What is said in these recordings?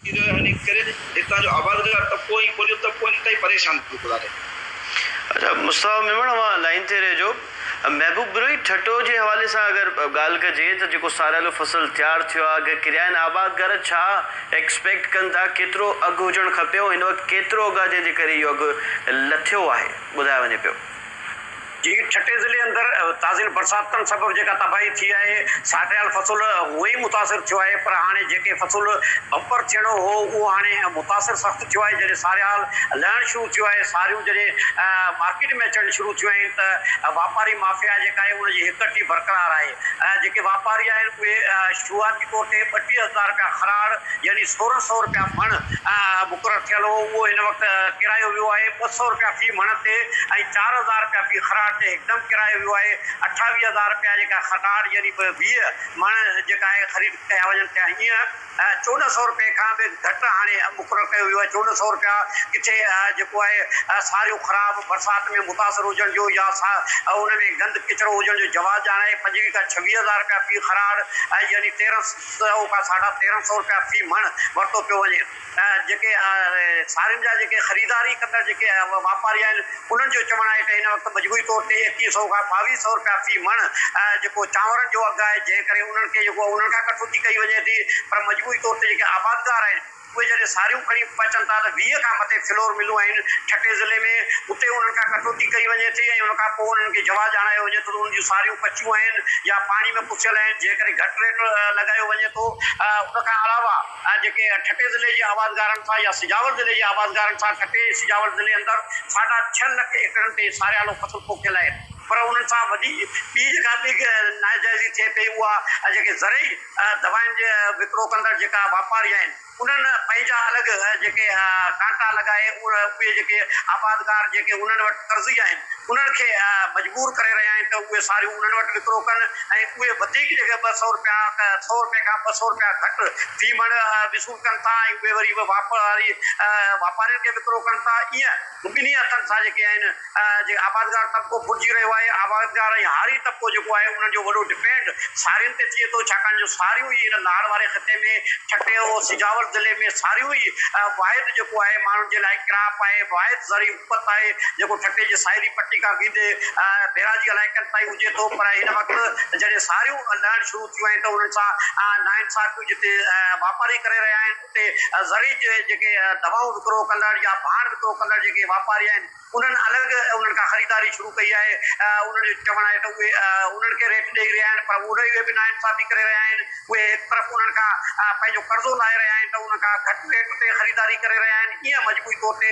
ٿي رهيو آهي، ان ڪري هتان جو آبادگار طبقو ۽ پورهيت طبقو انتهائي پريشان ٿي گذاري. اڇا مصطفيٰ ميمڻ اوهان لائين تي رهجو. محبوب بروهي ٺٽو جي حوالي سان اگر ڳالهه ڪجي ته جيڪو ساريالو فصل تيار ٿيو آهي اگهه ڪريا آهن آبادگار ڇا ايڪسپيڪٽ ڪن ٿا ڪيترو اگهه هجڻ کپي ۽ هن وقت ڪيترو اگهه آهي جنهن جي ڪري اهو اگهه لٿيو آهي ٻڌايو وڃي پيو. جي ٺٽي ضلعي اندر تازين برساتن سبب جيڪا تباهي ٿي آهي، ساٽيال فصل هونئن ئي متاثر ٿيو آهي پر هاڻي جيڪي فصل بمپر ٿيڻو هو اهو هاڻي متاثر سخت ٿيو آهي، جڏهن ساريال لهڻ شروع ٿيو آهي، ساريون جڏهن مارڪيٽ ۾ اچڻ شروع ٿيون آهن ته واپاري مافيا جيڪا آهي ان جي هڪ اٽي برقرار آهي، جيڪي واپاري آهن اهي شروعاتي طور تي 32 هزار رپيا خراڙ يعني 16 سئو رپيا مڻ مقرر ٿيل هو اهو هن وقت ڪيرايو ويو آهي، 200 رپيا في مڻ تي ۽ 4000 رپيا في خراڙ تي هڪدم ڪيرايو ويو آهي، 28 هزار رپيا جيڪا خراڙ يعني 20 مڻ جيڪا آهي خريد ڪيا وڃن ٿيا ايئن 14 سئو رپئي کان به گهٽ هاڻي مقرر ڪيو ويو آهي، 14 سئو رپيا ڪٿي جيڪو آهي ساريون خراب برسات ۾ متاثر هجڻ جو يا ان ۾ گند ڪچرو هجڻ جو جواز ڄاڻائي 25 کان 26 هزار رپيا في خراڙ يعني 13 سئو کان ساڍا 13 سئو رپيا في مڻ ورتو پيو وڃي. جيڪي سارين جا جيڪي خريداري ڪندڙ جيڪي واپاري آهن انهن جو چوڻ آهي ته هن وقت مجموعي طور تي 21 سئو کان 22 سئو رپيا في مڻ جيڪو چانورن جو اگهه آهي جنهن ڪري انهن کي جيڪو انهن کان ڪٽوتي ڪئي وڃي ٿي پر مجموعي طور تي جيڪي آبادگار آهن اهي جڏهن ساريون کڻي پهچن ٿا ته 20 کان مٿي فلور ملون آهن ٺٽي ضلعي ۾ اتي انهن کان ڪٽوتي ڪئي وڃي ٿي ۽ ان کان پوء انهن کي جواز ڄاڻايو وڃي ٿو ته انهن جون ساريون ڪچيون آهن يا پاڻي ۾ پسيل آهن جنهن ڪري گهٽ ريٽ لڳايو وڃي ٿو. ان کان علاوه جيڪي ٺٽي ضلعي جي آبادگارن سان يا سجاول ضلعي جي آبادگارن سان ٺٽي ۽ سجاول ضلعي اندر ساڍا ڇهه لک ايڪڙن تي ساريالو فصل پوکيل آهي پر انهن سان وڏي ٻي جيڪا ٻي ناجائزي ٿئي پئي اها جيڪي زرعي دوائن جي وڪرو ڪندڙ جيڪا واپاري آهن انهن پنهنجا الڳ جيڪي ڪانٽا لڳائي اهي جيڪي آبادگار جيڪي انهن وٽ قرضي آهن انهن کي مجبور ڪري رهيا آهن ته اهي ساريون انهن وٽ وڪرو ڪن ۽ اهي وڌيڪ جيڪي ٻه سئو رپيا سئو رپئي کان ٻه سئو رپيا گهٽ في مڻ وصول ڪن ٿا ۽ اهي وري واپاري واپارين کي وڪرو ڪن ٿا ايئن ٻنهي هٿن سان جيڪي آهن جي آبادگار طبقو ڦرجي رهيو آهي، آبادگار ۽ هاري طبقو جيڪو آهي انهن جو وڏو ڊپينڊ سارين تي ٿئي ٿو ڇاڪاڻ جو ساريون ئي هن لاڙ واري خطي ۾ ٺٽي ۽ سجاول ضلعي ۾ ساريون ئي واحد جيڪو آهي ماڻهن جي لاء ڪراپ آهي واحد زرعي اپت آهي جيڪو ٺٽي جي ساحلي پٽي کان ويندي بيراجي علائقن تائين هجي ٿو پر هن وقت جڏهن ساريون لهڻ شروع ٿيون آهن ته انهن سان ناانصافيون جتي واپاري ڪري رهيا آهن اتي زرعي جيڪي دوائون وڪرو ڪندڙ يا ڀاڻ وڪرو ڪندڙ جيڪي واپاري آهن انهن الڳ انهن کان خريداري شروع ڪئي آهي، انهن جو چوڻ آهي ته اهي انهن کي ريٽ ڏئي رهيا آهن پر اهي به ناانصافي ڪري رهيا آهن، اهي هڪ طرف انهن کان پنهنجو قرضو لاهي رهيا آهن ته انهن کان گهٽ ريٽ تي خريداري ڪري رهيا آهن، ايئن مجموعي طور تي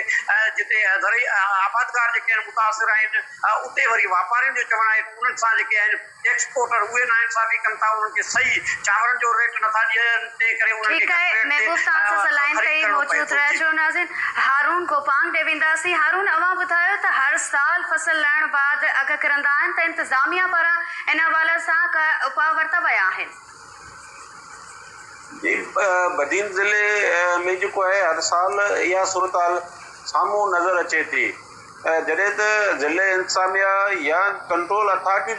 جتي زرعي آبادگار جيڪي آهن متاثر آهن اتي وري واپارين جو چوڻ آهي ته انهن سان جيڪي آهن. ايڪسپورٽر اهي ناانصافي ڪن ٿا انهن کي صحيح چانورن جو ريٽ نٿا ڏين تنهن ڪري انهن کي ٺيڪ گهٽ آهي ريٽ تي محبوب توهان سان سلائين خريد تي ئي ڪرڻو پئي موجود ٿو جي. رهجو ناظرين هارون گوپانگ ڏي وينداسين هارون اوهان ٻڌايو ته هر سال فصل لهڻ بعد اگهه ڪرندا آهن ته انتظاميا پاران ان حوالي سان ڪا اپاء ورتا ويا آهن. جي بدين ضلعي ۾ جيڪو آهي هر سال اها صورتحال سامهون نظر اچي ٿي جڏهن ته ضلعي انتظاميا يا ڪنٽرول اٿارٽي.